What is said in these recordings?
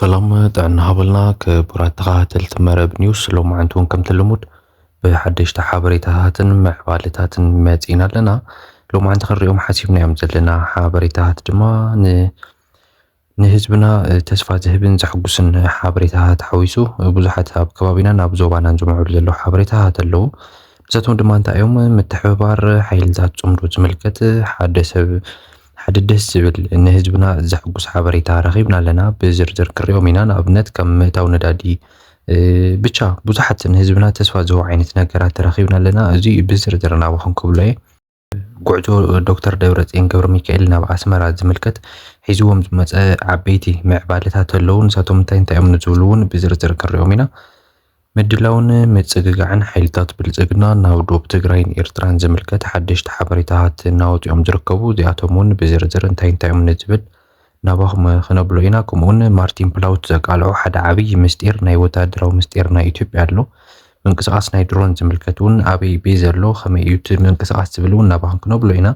ሰላም ጥዕና ሃበልና ክቡራት ተኸታተልቲ መረብ ኒውስ፣ ሎማዓንቲ እውን ከምቲ ልሙድ ብሓደሽቲ ሓበሬታታትን ምዕባለታትን መፂና ኣለና። ሎማዓንቲ ክንሪኦም ሓሲብናዮም ዘለና ሓበሬታታት ድማ ን- ንህዝብና ተስፋ ዝህብን ዘሕጉስን ሓበሬታታት ሓዊሱ ብዙሓት ኣብ ከባቢናን ኣብ ዞባናን ዝምዕብሉ ዘለዉ ሓበሬታታት ኣለዉ። ንሳቶም ድማ እንታይ እዮም? ምትሕብባር ሓይልታት ጽምዶ ዝምልከት ሓደ ሰብ ሓደ ደስ ዝብል ንህዝብና ዘሕጉስ ሓበሬታ ረኺብና ኣለና። ብዝርዝር ክሪኦም ኢና። ንኣብነት ከም ምእታው ነዳዲ ብቻ ብዙሓት ንህዝብና ተስፋ ዝህቡ ዓይነት ነገራት ረኺብና ኣለና። እዚ ብዝርዝር ናባኹም ክብሎ እየ። ጉዕዞ ዶክተር ደብረፅዮን ገብረ ሚካኤል ናብ ኣስመራ ዝምልከት ሒዝዎም ዝመፀ ዓበይቲ ምዕባለታት ኣለዉ። ንሳቶም እንታይ እንታይ እዮም ንዝብሉ እውን ብዝርዝር ክንሪኦም ኢና። ምድላውን ምጽግጋዕን ሓይልታት ብልጽግና ናብ ዶብ ትግራይን ኤርትራን ዝምልከት ሓደሽቲ ሓበሬታታት እናወፅኦም ዝርከቡ፣ እዚኣቶም እውን ብዝርዝር እንታይ እንታይ እዮም ንዝብል ናባኹም ክነብሎ ኢና። ከምኡውን ማርቲን ፕላውት ዘቃልዖ ሓደ ዓብዪ ምስጢር፣ ናይ ወታደራዊ ምስጢር ናይ ኢትዮጵያ ኣሎ። ምንቅስቃስ ናይ ድሮን ዝምልከት እውን ኣበይ ቤዝ ኣሎ፣ ከመይ እዩ እቲ ምንቅስቃስ ዝብል እውን ናባኹም ክነብሎ ኢና።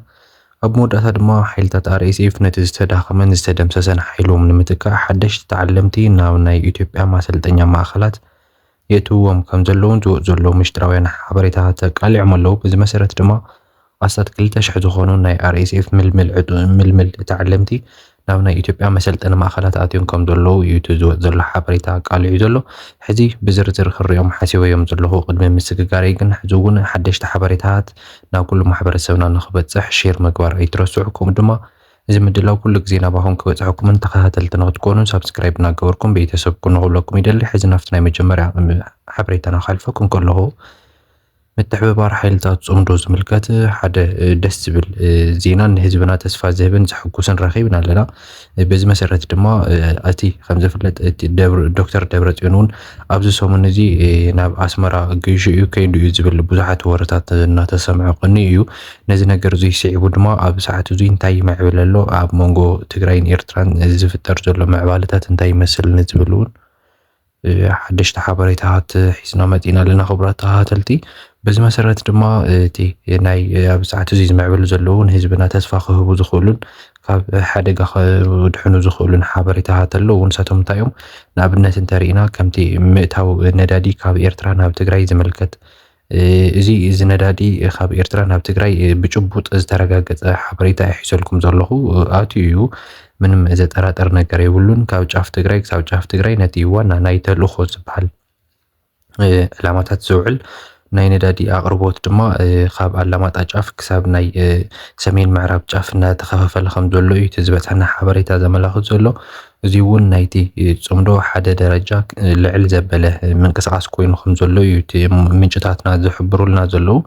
ኣብ መወዳእታ ድማ ሓይልታት ኣር ኤስ ኤፍ ነቲ ዝተዳኸመን ዝተደምሰሰን ሓይሎም ንምትካእ ሓደሽቲ ተዓለምቲ ናብ ናይ ኢትዮጵያ ማሰልጠኛ ማእኸላት የእትውዎም ከም ዘለውን ዝወፁ ዘለዉ ምሽጥራውያን ሓበሬታታት ኣቃሊዖም ኣለዉ። በዚ መሰረት ድማ ኣስታት ክልተ ሽሕ ዝኾኑ ናይ ኣር ኤስ ኤፍ ምልምል ዕጡ- ምልምል ተዓለምቲ ናብ ናይ ኢትዮጵያ መሰልጠኒ ማእኸላት ኣትዮም ከም ዘለዉ እዩ እቲ ዝወፅ ዘሎ ሓበሬታ ኣቃሊዑ ዘሎ። ሕዚ ብዝርዝር ክሪኦም ሓሲበዮም ዘለኹ። ቅድሚ ምስግጋረይ ግን ሕዚ እውን ሓደሽቲ ሓበሬታታት ናብ ኩሉ ማሕበረሰብና ንክበፅሕ ሼር ምግባር ኣይትረስዑ። ከምኡ ድማ እዚ ምድላው ኩሉ ግዜ ናባኹም ክበፅሐኩምን ተኸታተልቲ ንክትኮኑን ሳብስክራይብ እናገበርኩም ቤተሰብ ኩኑ ክብለኩም ይደሊ። ሕዚ ናብቲ ናይ መጀመርያ ሓበሬታና ክሓልፈኩም ከለኹ ምትሕብባር ሓይልታት ጽምዶ ዝምልከት ሓደ ደስ ዝብል ዜናን ንህዝብና ተስፋ ዝህብን ዘሐጉስን ረኺብና ኣለና። በዚ መሰረት ድማ እቲ ከም ዝፍለጥ እቲ ደብረ- ዶክተር ደብረጽዮን እውን ኣብዚ ሰሙን እዚ ናብ ኣስመራ ገይሹ እዩ ከይዱ እዩ ዝብል ብዙሓት ወረታት እናተሰምዐ ቀኒ እዩ። ነዚ ነገር እዚ ስዒቡ ድማ ኣብ ሰዓት እዚ እንታይ ይምዕብል ኣሎ፣ ኣብ መንጎ ትግራይን ኤርትራን ዝፍጠር ዘሎ ምዕባለታት እንታይ ይመስል ንዝብል እውን ሓደሽቲ ሓበሬታታት ሒዝና መፂና ኣለና። ክቡራት ተኸታተልቲ፣ በዚ መሰረት ድማ እቲ ናይ ኣብ ሰዓት እዚ ዝምዕብሉ ዘለዉ ንህዝብና ተስፋ ክህቡ ዝኽእሉን ካብ ሓደጋ ክድሕኑ ዝኽእሉን ሓበሬታታት ኣለዉ። ንሳቶም እንታይ እዮም? ንኣብነት እንተሪኢና ከምቲ ምእታው ነዳዲ ካብ ኤርትራ ናብ ትግራይ ዝምልከት እዚ እዚ ነዳዲ ካብ ኤርትራ ናብ ትግራይ ብጭቡጥ ዝተረጋገጸ ሓበሬታ እየ ሒዘልኩም ዘለኹ። ኣትዩ እዩ፣ ምንም ዘጠራጥር ነገር የብሉን። ካብ ጫፍ ትግራይ ክሳብ ጫፍ ትግራይ ነቲ ዋና ናይ ተልእኾ ዝበሃል ዕላማታት ዝውዕል ናይ ነዳዲ ኣቕርቦት ድማ ካብ ኣላማጣ ጫፍ ክሳብ ናይ ሰሜን ምዕራብ ጫፍ እናተኸፋፈለ ከም ዘሎ እዩ እቲ ዝበፅሐና ሓበሬታ ዘመላኽት ዘሎ። እዚ እውን ናይቲ ጽምዶ ሓደ ደረጃ ልዕል ዘበለ ምንቅስቃስ ኮይኑ ከም ዘሎ እዩ እቲ ምንጭታትና ዝሕብሩልና ዘለዉ።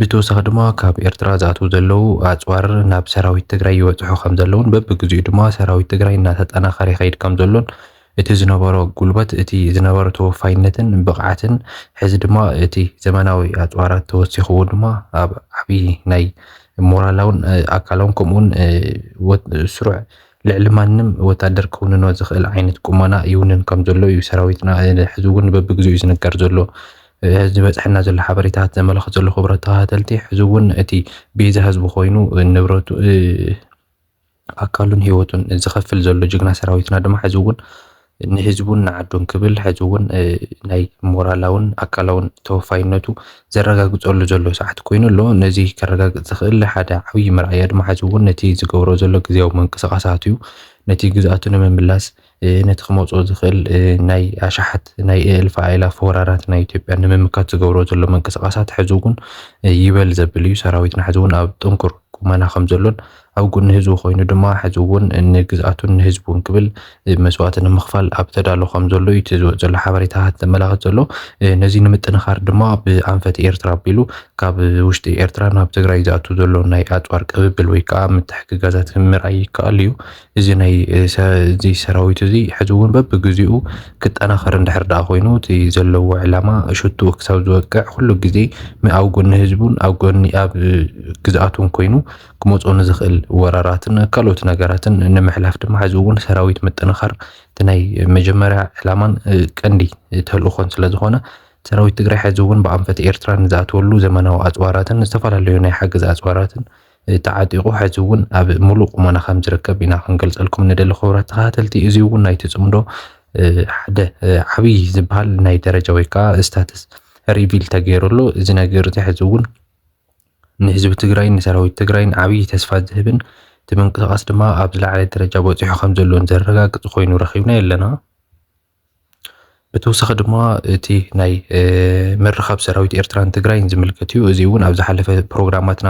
ብተወሳኺ ድማ ካብ ኤርትራ ዝኣትዉ ዘለዉ ኣፅዋር ናብ ሰራዊት ትግራይ ይበፅሑ ከም ዘለዉን በብግዚኡ ድማ ሰራዊት ትግራይ እናተጠናኸረ ይኸይድ ከም ዘሎን እቲ ዝነበሮ ጉልበት፣ እቲ ዝነበሮ ተወፋይነትን ብቕዓትን ሕዚ ድማ እቲ ዘመናዊ ኣፅዋራት ተወሲኽዎ ድማ ኣብ ዓብዪ ናይ ሞራላውን ኣካላውን ከምኡውን ስሩዕ ልዕሊ ማንም ወታደር ክውንኖ ዝኽእል ዓይነት ቁመና ይውንን ከም ዘሎ እዩ ሰራዊትና ሕዚ እውን በብግዚኡ እዩ ዝንገር ዘሎ። ዝበፅሐና ዘሎ ሓበሬታት ዘመላኽት ዘሎ ክቡራት ተኸታተልቲ ሕዚ እውን እቲ ቤዛ ህዝቢ ኮይኑ ንብረቱ ኣካሉን ህይወቱን ዝኸፍል ዘሎ ጅግና ሰራዊትና ድማ ሕዚ እውን ንህዝቡን ንዓዱን ክብል ሕዚ እውን ናይ ሞራላውን ኣካላውን ተወፋይነቱ ዘረጋግፀሉ ዘሎ ሰዓት ኮይኑ ኣሎ። ነዚ ከረጋግፅ ዝኽእል ሓደ ዓብዪ መርኣያ ድማ ሕዚ እውን ነቲ ዝገብሮ ዘሎ ግዜያዊ ምንቅስቃሳት እዩ። ነቲ ግዝኣቱ ንምምላስ ነቲ ክመፅኦ ዝኽእል ናይ ኣሽሓት ናይ እልፊ ኣእላፍ ወራራት ናይ ኢትዮጵያ ንምምካት ዝገብሮ ዘሎ ምንቅስቃሳት ሕዚ እውን ይበል ዘብል እዩ። ሰራዊትና ሕዚ እውን ኣብ ጥንኩር ቁመና ከም ዘሎን ኣብ ጎኒ ህዝቡ ኮይኑ ድማ ሕዚ እውን ንግዝኣቱን ንህዝቡን ክብል መስዋእቲ ንምኽፋል ኣብ ተዳሎ ከም ዘሎ እዩ እቲ ዝወፅ ዘሎ ሓበሬታታት ዘመላኽት ዘሎ። ነዚ ንምጥንኻር ድማ ብኣንፈት ኤርትራ ኣቢሉ ካብ ውሽጢ ኤርትራ ናብ ትግራይ ዝኣቱ ዘሎ ናይ ኣፅዋር ቅብብል ወይ ከዓ ምትሕግጋዛት ምርኣይ ይከኣል እዩ። እዚ ናይ እዚ ሰራዊት እዚ ሕዚ እውን በብግዚኡ ክጠናኸር እንድሕር ደኣ ኮይኑ እቲ ዘለዎ ዕላማ ሽትኡ ክሳብ ዝወቅዕ ኩሉ ግዜ ኣብ ጎኒ ህዝቡን ኣብ ጎኒ ኣብ ግዝኣቱን ኮይኑ ክመፅኦ ንዝኽእል ወራራትን ካልኦት ነገራትን ንምሕላፍ ድማ ሕዚ እውን ሰራዊት ምጥንኻር እቲ ናይ መጀመርያ ዕላማን ቀንዲ ተልእኾን ስለዝኾነ ሰራዊት ትግራይ ሕዚ እውን ብኣንፈት ኤርትራ ንዝኣትወሉ ዘመናዊ ኣፅዋራትን ዝተፈላለዩ ናይ ሓገዝ ኣፅዋራትን ተዓጢቑ ሕዚ እውን ኣብ ሙሉእ ቁመና ከም ዝርከብ ኢና ክንገልጸልኩም ንደሊ ክቡራት ተኸታተልቲ። እዚ እውን ናይቲ ጽምዶ ሓደ ዓብዪ ዝበሃል ናይ ደረጃ ወይ ከዓ ስታተስ ሪቪል ተገይሩ ኣሎ። እዚ ነገር እዚ ሕዚ እውን ንህዝቢ ትግራይን ንሰራዊት ትግራይን ዓብዪ ተስፋ ዝህብን እቲ ምንቅስቃስ ድማ ኣብ ዝለዓለ ደረጃ በፂሑ ከም ዘሎን ዘረጋግፅ ኮይኑ ረኺብና ኣለና። ብተወሳኺ ድማ እቲ ናይ ምርኻብ ሰራዊት ኤርትራን ትግራይን ዝምልከት እዩ። እዚ እውን ኣብ ዝሓለፈ ፕሮግራማትና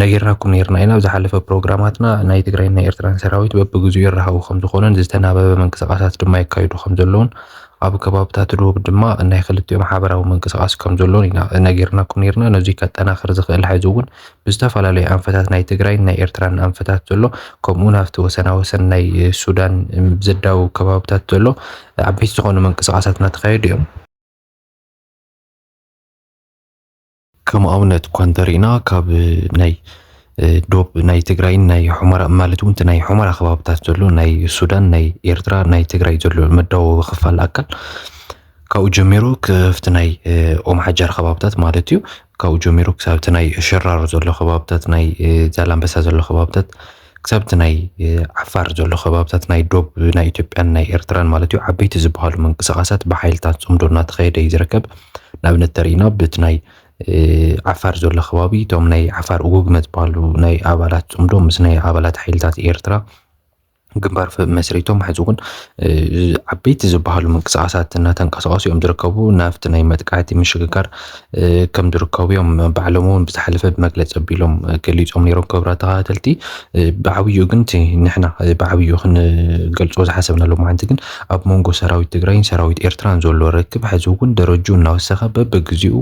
ነጊርናኩም ነይርና ኢና። ኣብ ዝሓለፈ ፕሮግራማትና ናይ ትግራይን ናይ ኤርትራን ሰራዊት በብግዚኡ ይራኸቡ ከም ዝኾኑን ዝተናበበ ምንቅስቃሳት ድማ የካይዱ ከም ዘለውን ኣብ ከባብታት ደቡብ ድማ ናይ ክልቲኦም ሓበራዊ ምንቅስቃስ ከም ዘሎን ኢና ነጊርናኩም ነይርና። ነዚ ከጠናኽር ዝኽእል ሕዚ እውን ብዝተፈላለዩ ኣንፈታት ናይ ትግራይን ናይ ኤርትራን ኣንፈታት ዘሎ ከምኡ ናብቲ ወሰናወሰን ናይ ሱዳን ዘዳው ከባብታት ዘሎ ዓበይቲ ዝኾኑ ምንቅስቃሳት እናተኻየዱ እዮም። ከም ኣብነት እኳ እንተሪእና ካብ ናይ ዶብ ናይ ትግራይን ናይ ሑመራ ማለት እውን ናይ ሑመራ ከባብታት ዘሎ ናይ ሱዳን ናይ ኤርትራ ናይ ትግራይ ዘሎ መዳወቢ ክፋል ኣካል ካብኡ ጀሚሩ ክፍቲ ናይ ኦም ሓጃር ከባብታት ማለት እዩ። ካብኡ ጀሚሩ ክሳብቲ ናይ ሽራሮ ዘሎ ከባብታት ናይ ዛላንበሳ ዘሎ ከባብታት ክሳብቲ ናይ ዓፋር ዘሎ ከባብታት ናይ ዶብ ናይ ኢትዮጵያን ናይ ኤርትራን ማለት እዩ ዓበይቲ ዝበሃሉ ምንቅስቃሳት ብሓይልታት ፅምዶ እናተኸየደ እዩ ዝርከብ። ንኣብነት ተሪእና ብቲ ናይ ዓፋር ዘሎ ከባቢ እቶም ናይ ዓፋር እጉግመ ዝበሃሉ ናይ ኣባላት ፅምዶ ምስ ናይ ኣባላት ሓይልታት ኤርትራ ግንባር መስሪቶም ሕዚ እውን ዓበይቲ ዝበሃሉ ምንቅስቃሳት እናተንቀሳቀሱ እዮም ዝርከቡ። ናብቲ ናይ መጥቃዕቲ ምሽግጋር ከም ዝርከቡ እዮም ባዕሎም እውን ብዝሓለፈ ብመግለፂ ኣቢሎም ገሊፆም ነይሮም። ክቡራት ተኸታተልቲ ብዓብዩ ግን እቲ ንሕና ብዓብዩ ክንገልፆ ዝሓሰብና ሎማዓንቲ ግን ኣብ መንጎ ሰራዊት ትግራይን ሰራዊት ኤርትራን ዘሎ ርክብ ሕዚ እውን ደረጅኡ እናወሰኸ በብግዚኡ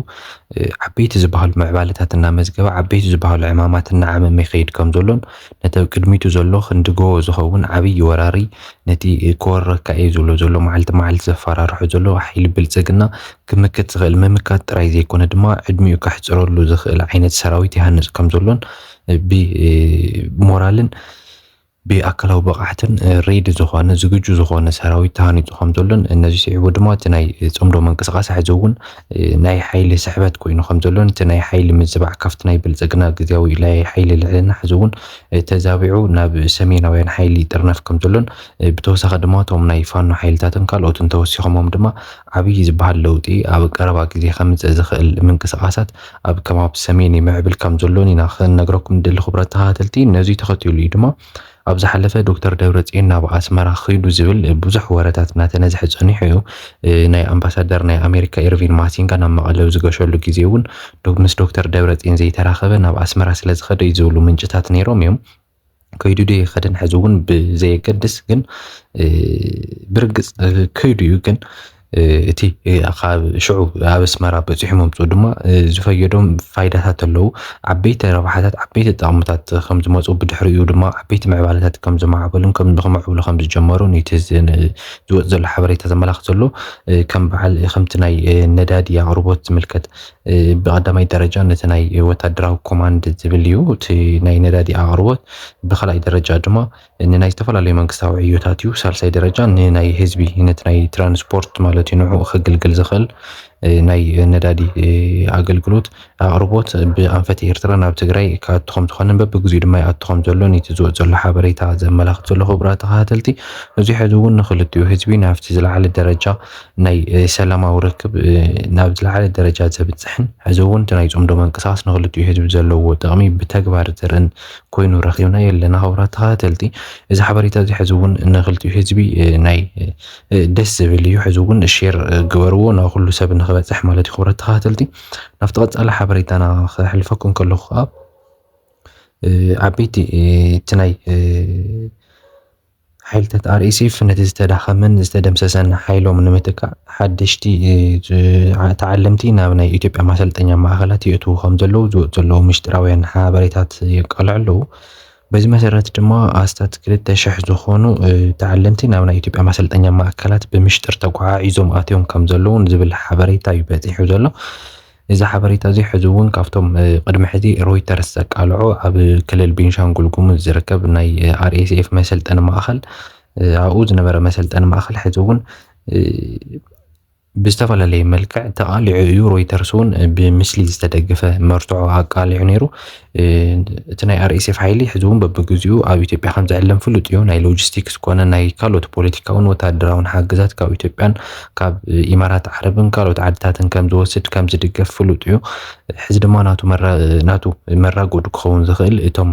ዓበይቲ ዝበሃሉ ምዕባለታት እናመዝገበ ዓበይቲ ዝበሃሉ ዕማማት እናዓመመ ይኸይድ ከም ዘሎን ነቲ ኣብ ቅድሚቱ ዘሎ ክንዲ ጎቦ ዝኸውን ዓብዪ ወራሪ ነቲ ክወረካ እየ ዝብሎ ዘሎ መዓልቲ መዓልቲ ዘፈራርሖ ዘሎ ሓይሊ ብልፅግና ክምክት ዝኽእል ምምካት ጥራይ ዘይኮነ ድማ ዕድሚኡ ከሕፅረሉ ዝኽእል ዓይነት ሰራዊት ይሃንፅ ከም ዘሎን ብሞራልን ብኣካላዊ ብቕዓትን ሬዲ ዝኾነ ዝግጁ ዝኾነ ሰራዊት ተሃኒፁ ከም ዘሎን ነዚ ስዒቡ ድማ እቲ ናይ ፅምዶ ምንቅስቃስ ሕዚ እውን ናይ ሓይሊ ስሕበት ኮይኑ ከም ዘሎን እቲ ናይ ሓይሊ ምዝባዕ ካብቲ ናይ ብልፅግና ግዜያዊ ናይ ሓይሊ ልዕልና ሕዚ እውን ተዛቢዑ ናብ ሰሜናውያን ሓይሊ ይጥርነፍ ከም ዘሎን ብተወሳኺ ድማ እቶም ናይ ፋኖ ሓይልታትን ካልኦትን ተወሲኾሞም ድማ ዓብዪ ዝበሃል ለውጢ ኣብ ቀረባ ግዜ ከምፅእ ዝኽእል ምንቅስቃሳት ኣብ ከባቢ ሰሜን ይምዕብል ከም ዘሎን ኢና ክንነግረኩም ንደሊ ክቡራት ተኸታተልቲ። ነዚ ተኸቲሉ እዩ ድማ ኣብ ዝሓለፈ ዶክተር ደብረፅዮን ናብ ኣስመራ ኺዱ ዝብል ብዙሕ ወረታት እናተነዝሐ ፀኒሑ እዩ። ናይ ኣምባሳደር ናይ ኣሜሪካ ኤርቪን ማሲንጋ ናብ መቐለ ኣብ ዝገሸሉ ግዜ እውን ምስ ዶክተር ደብረፅዮን ዘይተራኸበ ናብ ኣስመራ ስለ ዝኸደ እዩ ዝብሉ ምንጭታት ነይሮም እዮም። ከይዱ ዶ ይኸደን ሕዚ እውን ብዘየገድስ ግን ብርግፅ ከይዱ እዩ ግን እቲ ካብ ሽዑ ኣብ ኣስመራ በፂሑ ምምፅኡ ድማ ዝፈየዶም ፋይዳታት ኣለዉ። ዓበይቲ ረብሓታት ዓበይቲ ጠቕምታት ከም ዝመፁ ብድሕሪኡ ድማ ዓበይቲ ምዕባለታት ከም ዝማዕበሉን ከም ዝምዕብሉ ከም ዝጀመሩን እቲ ዝወፅ ዘሎ ሓበሬታ ዘመላኽት ዘሎ ከም በዓል ከምቲ ናይ ነዳዲ ኣቕርቦት ዝምልከት ብቐዳማይ ደረጃ ነቲ ናይ ወታደራዊ ኮማንድ ዝብል እዩ። እቲ ናይ ነዳዲ ኣቕርቦት ብካልኣይ ደረጃ ድማ ንናይ ዝተፈላለዩ መንግስታዊ ዕዮታት እዩ። ሳልሳይ ደረጃ ንናይ ህዝቢ ነቲ ናይ ትራንስፖርት ማለት እዩ ንዕኡ ከገልግል ዝኽእል ናይ ነዳዲ ኣገልግሎት ኣቕርቦት ብኣንፈት ኤርትራ ናብ ትግራይ ክኣቱ ከም ዝኾነን በብግዚኡ ድማ ይኣቱ ከም ዘሎን እቲ ዝወፅ ዘሎ ሓበሬታ ዘመላኽት ዘሎ። ክቡራት ተኸታተልቲ እዚ ሕዚ እውን ንክልቲኡ ህዝቢ ናብቲ ዝለዓለ ደረጃ ናይ ሰላማዊ ርክብ ናብ ዝለዓለ ደረጃ ዘብፅሕን ሕዚ እውን እቲ ናይ ፅምዶ መንቀሳቐስ ንክልቲኡ ህዝቢ ዘለዎ ጥቕሚ ብተግባር ዘርእን ኮይኑ ረኺብናዮ ኣለና። ክቡራት ተኸታተልቲ እዚ ሓበሬታ እዚ ሕዚ እውን ንክልቲኡ ህዝቢ ናይ ደስ ዝብል እዩ። ሕዚ እውን ሼር ግበርዎ ናብ ኩሉ ሰብ ንክበፅሕ ማለት እዩ። ክቡራት ተኸታተልቲ ናብቲ ቀፃሊ ሓበሬታና ከሕልፈኩም ከለኹ ከዓ ዓበይቲ እቲ ናይ ሓይልታት ኣርኤስኤፍ ነቲ ዝተዳኸመን ዝተደምሰሰን ሓይሎም ንምትካእ ሓደሽቲ ተዓለምቲ ናብ ናይ ኢትዮጵያ ማሰልጠኛ ማእኸላት ይእትዉ ከም ዘለዉ ዝወፁ ዘለዉ ምሽጥራውያን ሓበሬታት የቃልዑ ኣለዉ። በዚ መሰረት ድማ ኣስታት ክልተ ሽሕ ዝኾኑ ተዓለምቲ ናብ ናይ ኢትዮጵያ ማሰልጠኛ ማእከላት ብምሽጥር ተጓዓዒዞም ኣትዮም ከም ዘለዉ ዝብል ሓበሬታ እዩ በፂሑ ዘሎ። እዚ ሓበሬታ እዚ ሕዚ እውን ካብቶም ቅድሚ ሕዚ ሮይተርስ ዘቃልዖ ኣብ ክልል ቤንሻንጉል ጉሙዝ ዝርከብ ናይ ኣርኤስኤፍ መሰልጠኒ ማእኸል ኣብኡ ዝነበረ መሰልጠኒ ማእኸል ሕዚ እውን ብዝተፈላለየ መልክዕ ተቓሊዑ እዩ። ሮይተርስ እውን ብምስሊ ዝተደገፈ መርትዖ ኣቃሊዑ ነይሩ። እቲ ናይ ኣርኤስኤፍ ሓይሊ ሕዚ እውን በብግዚኡ ኣብ ኢትዮጵያ ከም ዝዕለም ፍሉጥ እዩ። ናይ ሎጂስቲክስ ኮነ ናይ ካልኦት ፖለቲካውን ወታደራውን ሓገዛት ካብ ኢትዮጵያን ካብ ኢማራት ዓረብን ካልኦት ዓድታትን ከም ዝወስድ ከም ዝድገፍ ፍሉጥ እዩ። ሕዚ ድማ ናቱ መራ- ናቱ መራጎዲ ክኸውን ዝኽእል እቶም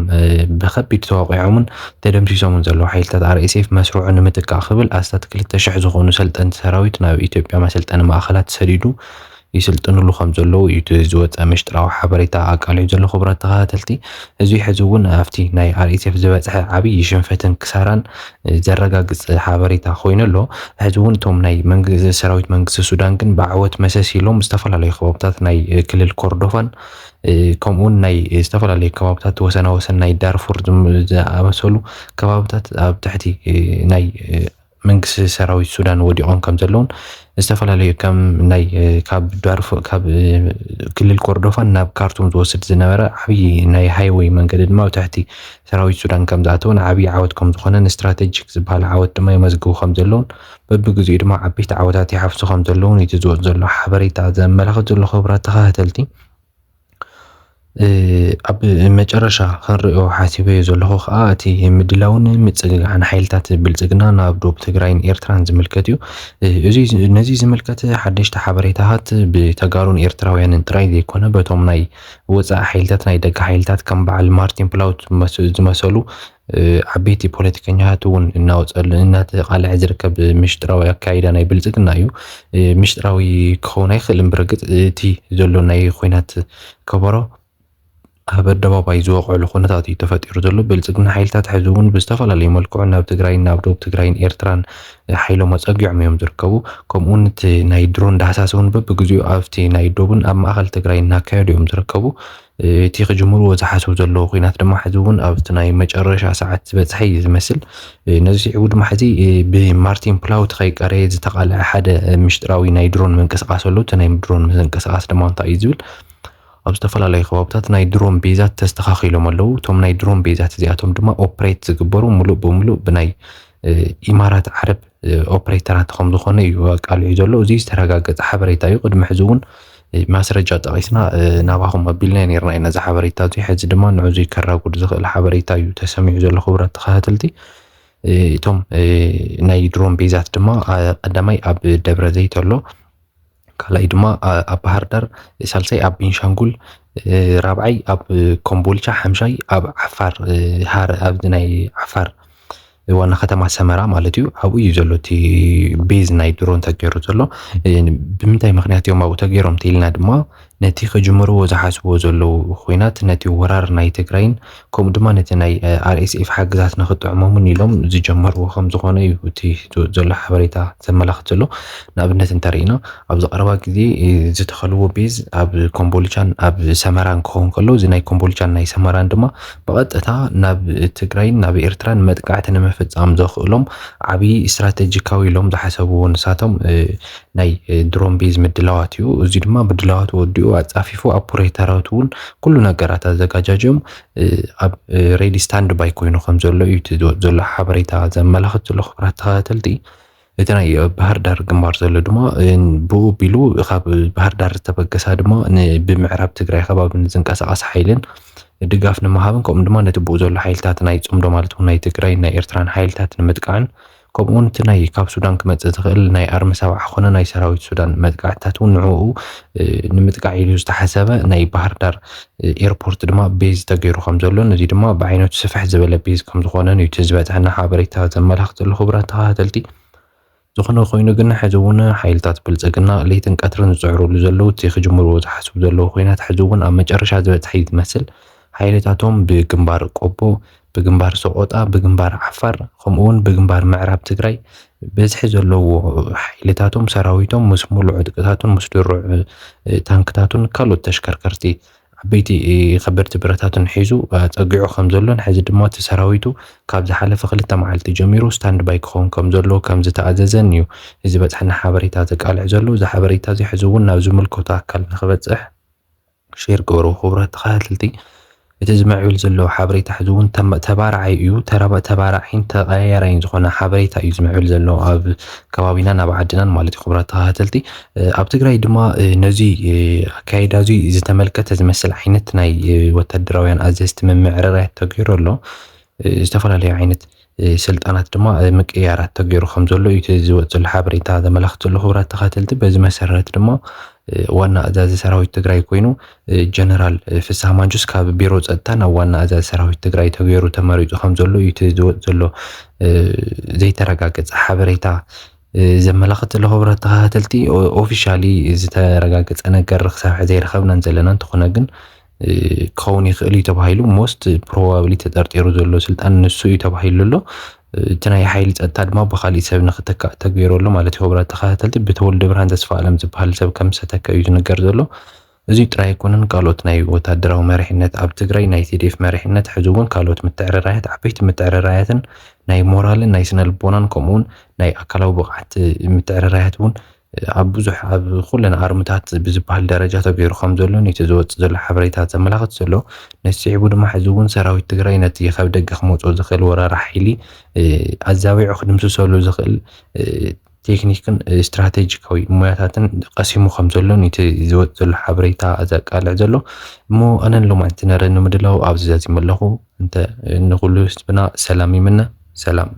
ብከቢድ ተዋቂዖምን ተደምሲሶምን ዘለዉ ሓይልታት ኣርኤስኤፍ መስርዑ ንምትካእ ክብል ኣስታት ክልተ ሽሕ ዝኾኑ ሰልጠንቲ ሰራዊት ናብ ኢትዮጵያ መሰልጠኒ ማእኸላት ሰዲዱ ይስልጥንሉ ከም ዘለዉ እዩ እቲ ዝወፀ ምሽጥራዊ ሓበሬታ ኣቃሊዑ ዘሎ። ክቡራት ተኸታተልቲ፣ እዚ ሕዚ እውን ኣብቲ ናይ ኣርኤስኤፍ ዝበፅሐ ዓብዪ ሽንፈትን ክሳራን ዘረጋግፅ ሓበሬታ ኮይኑ ኣሎ። ሕዚ እውን እቶም ናይ መንግስቲ ሰራዊት መንግስቲ ሱዳን ግን ብዓወት መሰስ ኢሎም ዝተፈላለዩ ከባብታት ናይ ክልል ኮርዶፋን ከምኡውን ናይ ዝተፈላለዩ ከባብታት ወሰና ወሰን ናይ ዳርፉር ዝኣመሰሉ ከባብታት ኣብ ትሕቲ ናይ መንግስቲ ሰራዊት ሱዳን ወዲቖም ከም ዘለውን ዝተፈላለዩ ከም ናይ ካብ ዳርፉር ካብ ክልል ኮርዶፋን ናብ ካርቱም ዝወስድ ዝነበረ ዓብዪ ናይ ሃይወይ መንገዲ ድማ ኣብ ትሕቲ ሰራዊት ሱዳን ከም ዝኣተወን ዓብዪ ዓወት ከም ዝኾነን ስትራቴጂክ ዝበሃል ዓወት ድማ የመዝግቡ ከም ዘለውን በብግዚኡ ድማ ዓበይቲ ዓወታት ይሓፍሱ ከም ዘለውን እቲ ዝወፅ ዘሎ ሓበሬታ ዘመላኽት ዘሎ። ክቡራት ተኸታተልቲ፣ ኣብ መጨረሻ ክንሪኦ ሓሲበዮ ዘለኹ ከዓ እቲ ምድላውን ምፅግጋዕን ሓይልታት ብልፅግና ናብ ዶብ ትግራይን ኤርትራን ዝምልከት እዩ። እዚ ነዚ ዝምልከት ሓደሽቲ ሓበሬታታት ብተጋሩን ኤርትራውያንን ጥራይ ዘይኮነ በቶም ናይ ወፃኢ ሓይልታት ናይ ደገ ሓይልታት ከም በዓል ማርቲን ፕላውት ዝመሰሉ ዓበይቲ ፖለቲከኛታት እውን እናወፀሉ እናተቃልዐ ዝርከብ ምሽጥራዊ ኣካይዳ ናይ ብልፅግና እዩ። ምሽጥራዊ ክኸውን ኣይክእልን። ብርግፅ እቲ ዘሎ ናይ ኹናት ከበሮ ኣብ ኣደባባይ ዝወቕዕሉ ኩነታት እዩ ተፈጢሩ ዘሎ። ብልፅግና ሓይልታት ሕዚ እውን ብዝተፈላለዩ መልክዑ ናብ ትግራይን ናብ ደቡብ ትግራይን ኤርትራን ሓይሎም ኣፀጊዖም እዮም ዝርከቡ። ከምኡውን እቲ ናይ ድሮን ዳህሳስ እውን በብግዚኡ ኣብቲ ናይ ዶብን ኣብ ማእኸል ትግራይ እናካየዱ እዮም ዝርከቡ። እቲ ክጅምርዎ ዝሓስቡ ዘለዉ ኩናት ድማ ሕዚ እውን ኣብቲ ናይ መጨረሻ ሰዓት ዝበፅሐ እዩ ዝመስል። ነዚ ስዒቡ ድማ ሕዚ ብማርቲን ፕላውት ከይቀረየ ዝተቃልዐ ሓደ ምሽጥራዊ ናይ ድሮን ምንቅስቃስ ኣሎ። እቲ ናይ ድሮን ምንቅስቃስ ድማ እንታይ እዩ ዝብል ኣብ ዝተፈላለዩ ከባብታት ናይ ድሮን ቤዛት ተስተኻኺሎም ኣለዉ። እቶም ናይ ድሮን ቤዛት እዚኣቶም ድማ ኦፕሬት ዝግበሩ ሙሉእ ብሙሉእ ብናይ ኢማራት ዓረብ ኦፕሬተራት ከም ዝኾነ እዩ ኣቃሊዑ ዘሎ። እዚ ዝተረጋገፀ ሓበሬታ እዩ። ቅድሚ ሕዚ እውን ማስረጃ ጠቒስና ናባኹም ኣቢልና ነርና ኢና እዚ ሓበሬታ እዚ። ሕዚ ድማ ንዕዙይ ከራጉድ ዝኽእል ሓበሬታ እዩ ተሰሚዑ ዘሎ። ክቡራት ተኸታተልቲ፣ እቶም ናይ ድሮን ቤዛት ድማ ቀዳማይ ኣብ ደብረ ዘይት ኣሎ፣ ካልኣይ ድማ ኣብ ባህር ዳር፣ ሳልሳይ ኣብ ቤንሻንጉል፣ ራብዓይ ኣብ ኮምቦልቻ፣ ሓምሻይ ኣብ ዓፋር፣ ሃረ ኣብዚ ናይ ዓፋር ዋና ከተማ ሰመራ ማለት እዩ። ኣብኡ እዩ ዘሎ እቲ ቤዝ ናይ ድሮን ተገይሩ ዘሎ። ብምንታይ ምክንያት እዮም ኣብኡ ተገይሮም ተኢልና ድማ ነቲ ክጅምርዎ ዝሓስብዎ ዘለዉ ኩናት ነቲ ወራር ናይ ትግራይን ከምኡ ድማ ነቲ ናይ ኣርኤስኤፍ ሓግዛት ንክጥዕሞምን ኢሎም ዝጀመርዎ ከም ዝኾነ እዩ እቲ ዘሎ ሓበሬታ ዘመላኽት ዘሎ። ንኣብነት እንተርኢና ኣብዚ ቀረባ ግዜ ዝተኸልዎ ቤዝ ኣብ ኮምቦልቻን ኣብ ሰመራን ክኸውን ከሎ እዚ ናይ ኮምቦልቻን ናይ ሰመራን ድማ ብቐጥታ ናብ ትግራይን ናብ ኤርትራን መጥቃዕቲ ንምፍፃም ዘኽእሎም ዓብዪ ስትራቴጂካዊ ኢሎም ዝሓሰብዎ ንሳቶም ናይ ድሮን ቤዝ ምድላዋት እዩ። እዚ ድማ ምድላዋት ወዲኡ ኣፃፊፉ ኣፖሬተራት እውን ኩሉ ነገራት ኣዘጋጃጅዮም ኣብ ሬዲ ስታንድ ባይ ኮይኑ ከም ዘሎ እዩ እቲ ዘሎ ሓበሬታ ዘመላኽት ዘሎ። ክቡራት ተኸታተልቲ፣ እቲ ናይ ባህር ዳር ግንባር ዘሎ ድማ ብኡ ቢሉ ካብ ባህር ዳር ዝተበገሳ ድማ ብምዕራብ ትግራይ ከባቢ ንዝንቀሳቐስ ሓይልን ድጋፍ ንምሃብን ከምኡ ድማ ነቲ ብኡ ዘሎ ሓይልታት ናይ ፅምዶ ማለት እውን ናይ ትግራይ ናይ ኤርትራን ሓይልታት ንምጥቃዕን ከምኡውን እቲ ናይ ካብ ሱዳን ክመፅእ ዝኽእል ናይ ኣርሚ ሰብዓ ኮነ ናይ ሰራዊት ሱዳን መጥቃዕትታት እውን ንዕኡ ንምጥቃዕ ኢሉ ዝተሓሰበ ናይ ባህር ዳር ኤርፖርት ድማ ቤዝ ተገይሩ ከም ዘሎን እዚ ድማ ብዓይነቱ ስፍሕ ዝበለ ቤዝ ከም ዝኾነን እዩ እቲ ዝበፅሐና ሓበሬታ ዘመላኽት ዘሎ። ክቡራት ተኸታተልቲ፣ ዝኾነ ኮይኑ ግን ሕዚ እውን ሓይልታት ብልፅግና ለይትን ቀትርን ዝፅዕሩሉ ዘለዉ እቲ ክጅምርዎ ዝሓስቡ ዘለዉ ኮይናት ሕዚ እውን ኣብ መጨረሻ ዝበፅሐ እዩ ዝመስል። ሓይልታቶም ብግንባር ቆቦ፣ ብግንባር ሰቆጣ፣ ብግንባር ዓፋር ከምኡ እውን ብግንባር ምዕራብ ትግራይ በዝሒ ዘለዎ ሓይልታቶም ሰራዊቶም ምስ ሙሉእ ዕጥቅታቱን ምስ ድሩዕ ታንክታቱን ካልኦት ተሽከርከርቲ ዓበይቲ ከበድቲ ብረታትን ሒዙ ጸጊዑ ከም ዘሎን ሕዚ ድማ እቲ ሰራዊቱ ካብ ዝሓለፈ ክልተ መዓልቲ ጀሚሩ ስታንድ ባይ ክኸውን ከም ዘለዎ ከም ዝተኣዘዘን እዩ እዚ በጽሐና ሓበሬታ ዘቃልዕ ዘሎ። እዚ ሓበሬታ እዚ ሕዚ እውን ናብ ዝምልከቶ ኣካል ንክበጽሕ ሼር ግበሩ። ክቡራት ተኸታተልቲ፣ እቲ ዝምዕብል ዘሎ ሓበሬታ ሕዚ እውን ተባራዓይ እዩ። ተባራዓይን ተቐያያራይን ዝኾነ ሓበሬታ እዩ ዝምዕብል ዘሎ ኣብ ከባቢናን ኣብ ዓድናን ማለት እዩ። ክቡራት ተኸታተልቲ፣ ኣብ ትግራይ ድማ ነዚ ኣካይዳ እዚ ዝተመልከተ ዝመስል ዓይነት ናይ ወታደራውያን ኣዘዝቲ ምምዕርራያት ተገይሩ ኣሎ። ዝተፈላለዩ ዓይነት ስልጣናት ድማ ምቅያራት ተገይሩ ከም ዘሎ እዩ እቲ ዝወፅ ዘሎ ሓበሬታ ዘመላኽት ዘሎ። ክቡራት ተኸታተልቲ፣ በዚ መሰረት ድማ ዋና ኣዛዚ ሰራዊት ትግራይ ኮይኑ ጀነራል ፍስሃ ማንጁስ ካብ ቢሮ ፀጥታ ናብ ዋና ኣዛዚ ሰራዊት ትግራይ ተገይሩ ተመሪፁ ከም ዘሎ እዩ እቲ ዝወፅ ዘሎ ዘይተረጋገፀ ሓበሬታ ዘመላኽት ዘሎ። ክቡራት ተኸታተልቲ፣ ኦፊሻሊ ዝተረጋገፀ ነገር ክሳብ ሕዚ ኣይረኸብናን ዘለና። እንተኾነ ግን ክኸውን ይኽእል እዩ ተባሂሉ፣ most probably ተጠርጢሩ ዘሎ ስልጣን ንሱ እዩ ተባሂሉ ኣሎ። እቲ ናይ ሓይሊ ፀጥታ ድማ ብካሊእ ሰብ ንክተካእ ተገይሩ ኣሎ ማለት እዩ። ክቡራት ተኸታተልቲ፣ ብተወልደ ብርሃን ተስፋ ኣለም ዝበሃል ሰብ ከም ዝተተከ እዩ ዝንገር ዘሎ። እዚ ጥራይ ኣይኮነን፣ ካልኦት ናይ ወታደራዊ መሪሕነት ኣብ ትግራይ፣ ናይ ቲዲኤፍ መሪሕነት ሕዚ እውን ካልኦት ምትዕርራያት፣ ዓበይቲ ምትዕርራያትን ናይ ሞራልን ናይ ስነ ልቦናን ከምኡውን ናይ ኣካላዊ ብቕዓት ምትዕርራያት እውን ኣብ ብዙሕ ኣብ ኩለን ኣርምታት ብዝበሃል ደረጃ ተገይሩ ከም ዘሎ ነቲ ዝወፅእ ዘሎ ሓበሬታ ዘመላኽት ዘሎ። ነቲ ስዒቡ ድማ ሕዚ እውን ሰራዊት ትግራይ ነቲ ካብ ደገ ክመፅኦ ዝኽእል ወራሪ ሓይሊ ኣዛቢዑ ክድምስሰሉ ዝኽእል ቴክኒክን ስትራቴጂካዊ ሞያታትን ቀሲሙ ከም ዘሎ ነቲ ዝወፅእ ዘሎ ሓበሬታ ዘቃልዕ ዘሎ። እሞ ኣነን ሎማዕንቲ ነረኒ ምድላው ኣብዚ ዛዚመ ኣለኹ። እንተ ንኩሉ ህዝብና ሰላም ይምነ። ሰላም።